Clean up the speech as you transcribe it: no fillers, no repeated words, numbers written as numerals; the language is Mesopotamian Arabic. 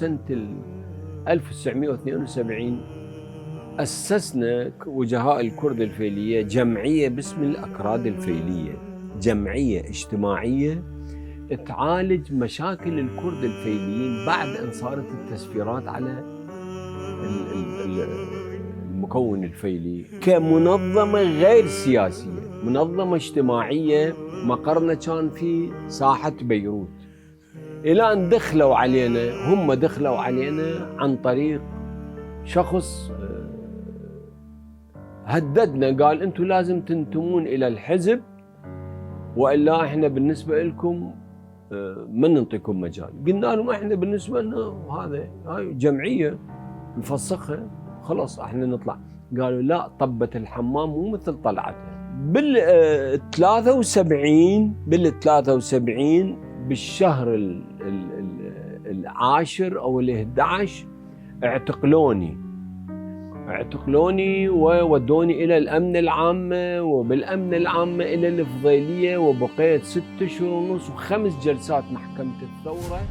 سنة 1972 أسسنا وجهاء الكرد الفيلية جمعية باسم الأكراد الفيلية، جمعية اجتماعية تعالج مشاكل الكرد الفيليين بعد أن صارت التسفيرات على المكون الفيلي كمنظمة غير سياسية، منظمة اجتماعية. مقرنا كان في ساحة بيروت، إلى أن دخلوا علينا، هم دخلوا علينا عن طريق شخص هددنا، قال أنتم لازم تنتمون إلى الحزب وإلا إحنا بالنسبة لكم ما نعطيكم مجال. قلنا لهم إحنا بالنسبة لنا هاي جمعية نفسخها خلاص إحنا نطلع. قالوا لا، طبت الحمام مو مثل طلعتها. بال 73 بالشهر العاشر أو ال11 اعتقلوني وودوني إلى الأمن العامة، وبالأمن العامة إلى الفضيلية، وبقيت 6 أشهر ونص و5 جلسات محكمة الثورة.